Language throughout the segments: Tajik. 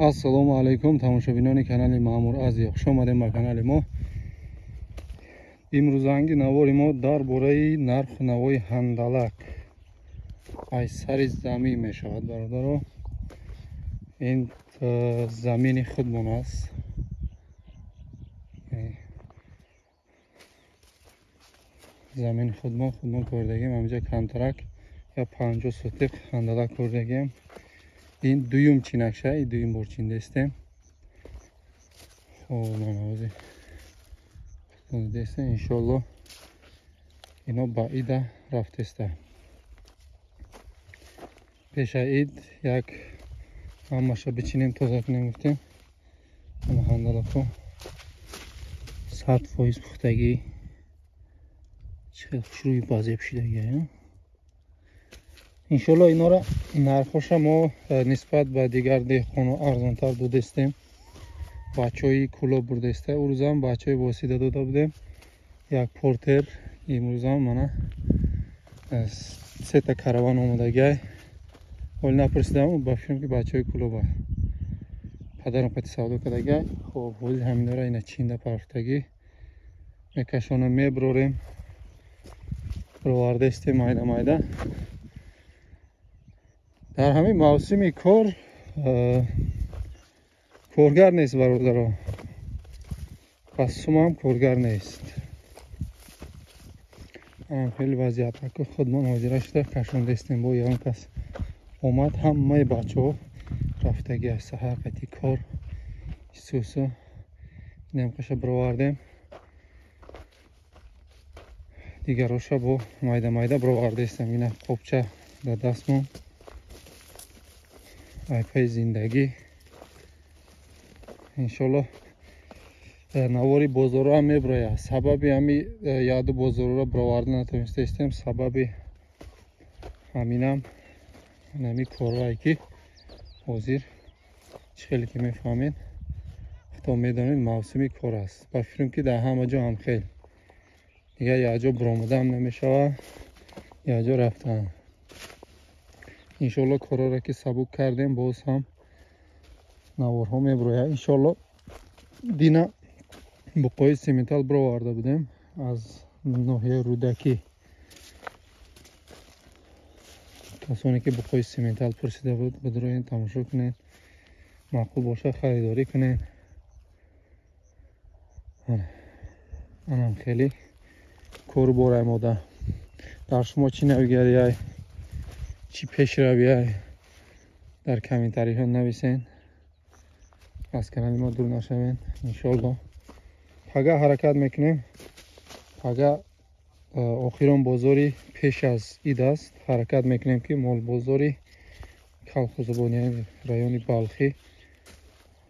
Ассалому алайкум тамошобинони канали Маъмур Азия, хуш омадем ба канали мо. Имрӯзанги навори мо дар бораи нарху навои ҳандалак ай сари замин мешавад, бародаро. Ин замини худмон аст. Замини худмон кордагем. Ҳаминҷа камтарак я 50 сотиқ ҳандалак кордагем. Ин дуюм чинакша, ин дуюм бор чиндестем. Хоб, ман ҳозир дестем, иншоалло ино ба ида рафтеста. Пеша ид як ҳамаша бичинем, тоза кунем гуфтем. Ана ҳандалако 100% пухтагӣ, чӣ хел хушрӯи базеб шидагӣ. Иншоалло инора нархоша мо нисбат ба дигар деҳқоно арзонтар додестем. Бачаҳои куло бурдеста. Урӯзам бачаҳои восида дода будем як портер. Имрӯзам мана сета караван омадагиай. Ҳол напурсидам, ба фикрам ки бачаҳои кулоба падарам қати савдо кардагиай. Хоб, ҳозир ҳаминора ина чинда парфтагӣ мекашонам, меброрем, бировардестем майда майда. Дар ҳамин мавсими кор коргар нест, бародаро. Пас сумам коргар нест. Хеле вазъият аку худмон ҳозира шуда кашондестем. Бо ягон кас омад, ҳамаи бачаҳо рафтагӣ аз саҳар қати кор сусу инам қаша бировардем. Дигароша бо майда майда бировардестем. Ина қопча дар дастмон, айпаи зиндагӣ. Иншоалло навори бозорро ҳам меброяд. Сабаби ҳами яду бозорро бироварда натавонистаистем, сабаби ҳаминам ҳами корҳое ки ҳозир чӣ хеле ки мефаҳмед, худо медонед, мавсими кор аст. Ба фикрам ки дар ҳама ҷо ҳам хел дигар якҷо биромадаам намешавад, якҷо рафтаам. Иншоалло корҳоро ки сабук кардем, боз ҳам наворҳо меброяд. Иншоалло дина буқои сементал бироварда будем аз ноҳияи Рӯдакӣ. Касоне ки буқои сементал пурсида буд, бидроен тамошо кунед, маъқул бошад харидорӣ кунед. Анам хеле кору борай мода. Дар шумо чӣ навигариай, чӣ пешравиай, дар комментариҳо нависен. Аз канали мо дур нашавен. Иншоалло пага ҳаракат мекунем. Пага охирон бозори пеш аз ид аст. Ҳаракат мекунем ки молбозори Калхозобод, яъне райони Балхӣ,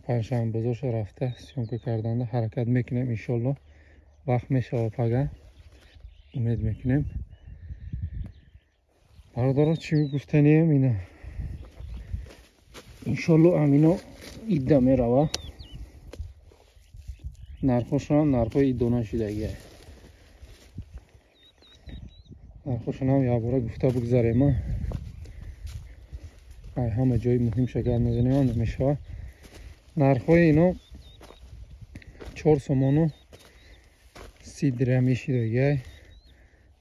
панҷшанбе бозорша рафта съёмка карданда ҳаракат мекунем. Иншоалло вақт мешава пага, умед мекунем. Бародаро, чӣ гуфтанием ина, иншоалло амино идда мерава. Нархошонам нархҳои иддона шидагия. Нархошонам якбора гуфта бигзарем. Ай ҳама ҷои муҳим шакар мезанем, намешава. Нархҳои ино 4 сомону 30 дирҳами шидагия.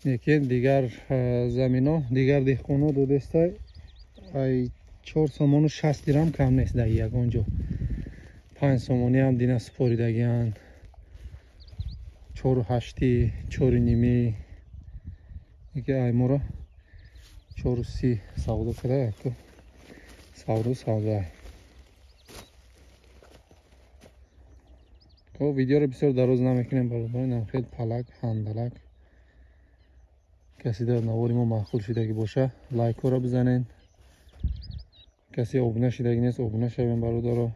Лекин дигар замино, дигар деҳқоно додестай ай 4 сомону 60 дирҳам кам нест дар ягон ҷо. 5 сомонӣ ҳам дина супоридагианд, 4.8, 4.5. Яке ай моро 4.30 савдо карда, яку савдо савдо. Хоб, видеоро бисёр дароз намекунем, бародарон. Хел палак ҳандалак. Каси дар навори мо маъқул шидагӣ боша, лайкҳоро бизанед. Касе обуна шидагӣ нест, обуна шавем, бародаро.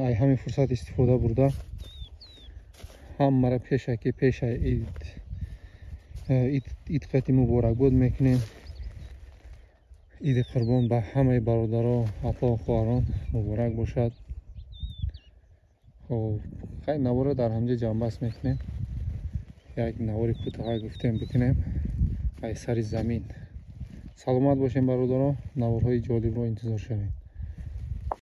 Ай ҳамин фурсат истифода бурда ҳамаро пешаки пеша ид қати муборакбод мекунем. Иди қурбон ба ҳамаи бародаро, апа хоҳарон муборак бошад. Хоб, хай наворро дар ҳамҷа ҷамъбаст мекунем. Як навори кӯтоҳа гуфтем бикунем ай сари замин. Саломат бошем, бародаро, наворҳои ҷолибро интизор шавем.